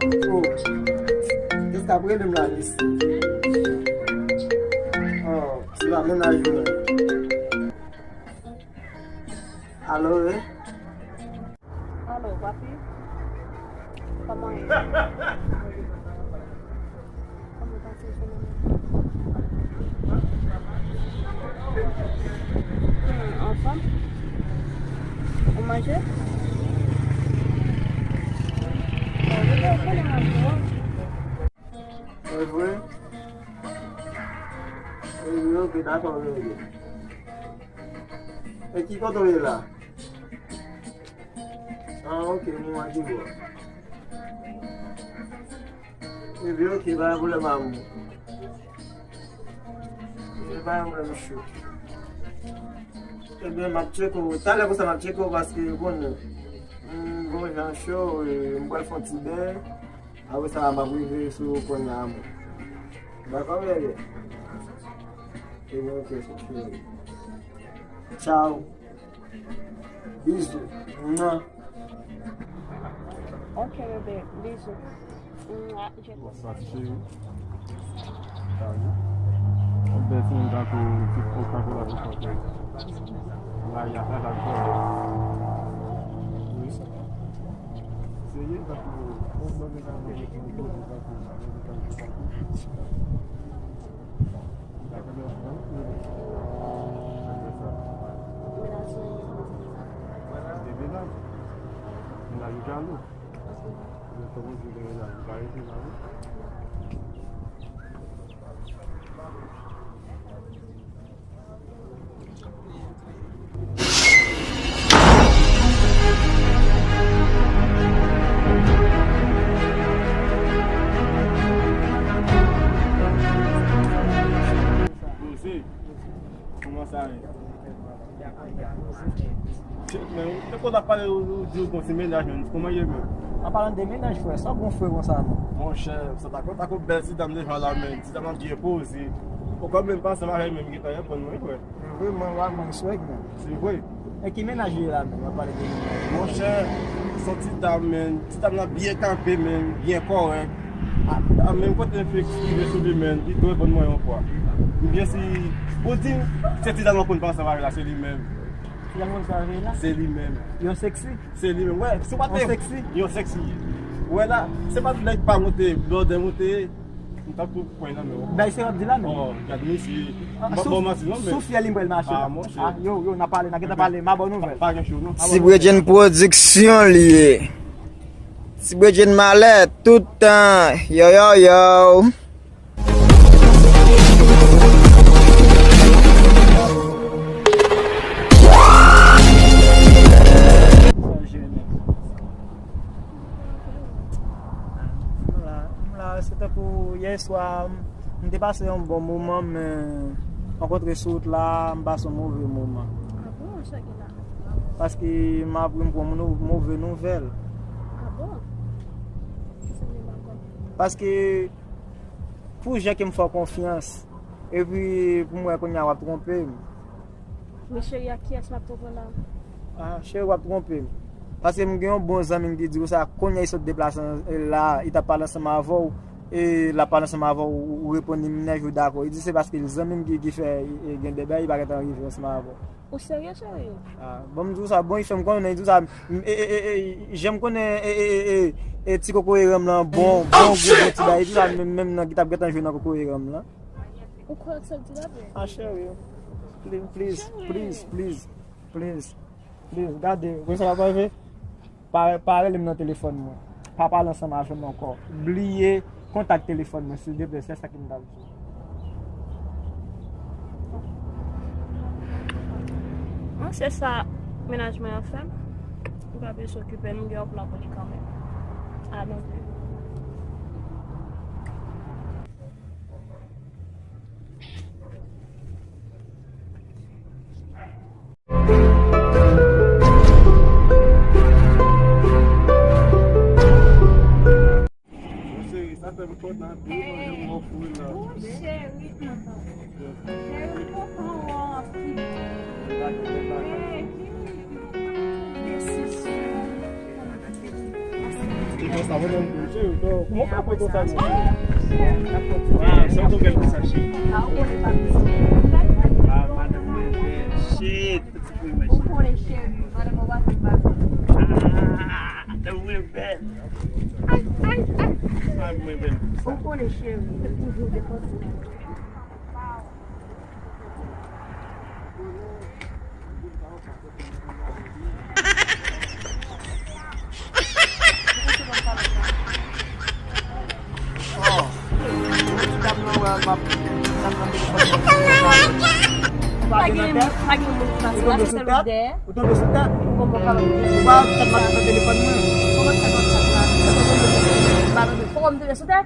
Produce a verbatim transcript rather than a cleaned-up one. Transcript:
Oh, kiyès k ap rele m la, mesye? Oh, se pa mennaj mwen. Alo, wi. Alo, papi. Kòman ye? Kòman pase semèn nan? Hmm, anfòm? Ou manje? Bon, ou konnen manje, wi. E vre? E vre, ok, dakò, ok, ok. E ki kote w ye la? Ah, ok, mwen wè ki bò. Ebyen, ok, pa gen pwoblèm, amou. E pa gen pwoblèm, cho. Ebyen, m ap tcheke w. Talè konsa, m ap tcheke w paske, ou konnen, m gon jan cho, e, m pral fè yon ti bèy. Apre sa, m ap rive sou ou kounye a, amou. Dakò, bebe? Ebyen, ok, se cheri. Tchao. Bizou. Mwa. Ok, bebe. Bizou. Mwa. Bonswa, ti cheri. Sa va? Yon bèl timoun tankou, ti pòt tankou la pou fè. La, y a sa, la, pou fè. Wi. Serye, tankou, yon bon nèg tankou, yon bon nèg tankou, yon bon nèg tankou. Menaj mwen. Gen menaj. Menaj ou jalou. Mwen kòmanse gen menaj, ou pa rete la, wi. Poze. Kòman sa ye? Men, depi w ap pale, ou, ou di w gon ti menaj, men kòman ye menm? An palan de menaj, frè, sa w gon frè konsa, non? Monchè, sa tako, tako bèl ti dam devan la, men ti dam nan byen poze. Ou kòm menm pa ansanm avè l, menm gentan reponn mwen, frè. Vre, mwen, wa, mwen swag, men. Se vre. E ki menaj li ye la, men? W ap pale de menaj. Monchè, se yon ti dam, men. Ti dam nan byen kanpe, men. Byen kòrèk. A, a, menm kote m fè ekskrive sou li, men. Li dwe reponn mwen yon fwa. Oubyen si, ou di, se ti dam nan konn pa ansanm avè l la, se li menm. Ti dam nan konn pa ansanm avè l la? Se li menm. Yon sexy? Se li menm. Wè, se pa te. Yon sexy? Yon sexy. Wè la, se pa nèg pa monte, blòdè monte. M t ap tou pran nan men w. Bay se w ap di la menm. Oh, gad mesye. M p ap ba w manti non, men. Sou fyèl li m pral mache. Ah, monchè. Ah, yo, yo, n ap pale, n a gentan pale, m a ba w nouvèl. Pa gen cho non. Ti Bredjenn Pwodiksyon li ye. Ti Bredjenn Malè, tout tan. Yo, yo, yo. M la, m la, se tankou yè swa, m te pase yon bon moman, men rankontre sou wout la, m pase yon move moman. Ah bon, sa gen la? Paske m aprann pran nou-, move nouvèl. Ah bon? Kisa w gen ankò? Paske pou jan ke m fè w konfyans, epi pou m wè kounye a w ap twonpe m. Men cheri, ak kiyès m ap twonpe w la? Ah, cheri, w ap twonpe m. Paske m gen yon bon zanmi m ki di konsa, kounye a li sot deplase la, li t ap pale ansanm avè w, e l ap pale ansanm avè w, ou, ou reponn li, menaj ou dakò. Li di se paske l zanmi m ki, ki fè, e, gen de bagay, li pa gentan rive ansanm avè w. Ou serye, cheri? Ah, bon, m di w sa, bon, li fè m konnen, li di w sa, m, e, e, e, e, jan m konnen, e, e, e, e, e, ti kokoye ranm lan, bon, bon, gwo, bon ti bagay, li di w sa, menm, menm nan ki t ap gentan jwe nan kokoye ranm lan. Ou kwè sa l di la vre? Ah, cheri, please, please, please, please, please, gade, ou konn sa k ap rive? Pa, pa rele m nan telefòn mwen. Pa pale ansanm avè m ankò. Bliye kontak telefòn mwen, silvouplè, se sa ki m t ap di. Bon, se sa menaj mwen an fè m. Ou pa bezwen okipe l, m gen yon plan pou li kanmenm. A non. Mon cheri, sa fè m kontan anpil, mwen menm mwen fou la. Mon cheri, cheri, m kontan wè w anpil. Mèsi, cheri. Sa va nan koze, kòman w fè foto sa, non? Waw, sa w tou bèl konsa, cheri. Ah, madanm mwen bèl. Shit, ti pou mwen, cheri. Ah, madanm mwen bèl. Madanm mwen bèl konsa. Pa gen, pa gen moun ki pase la, se sèl ou dèyè. Ou tonbe sou tèt? Ou gon bò kalòt. Ou pa tèt mwen nan telefòn mwen. Kòman tèt mwen tèt la? Fò m tonbe sou tèt?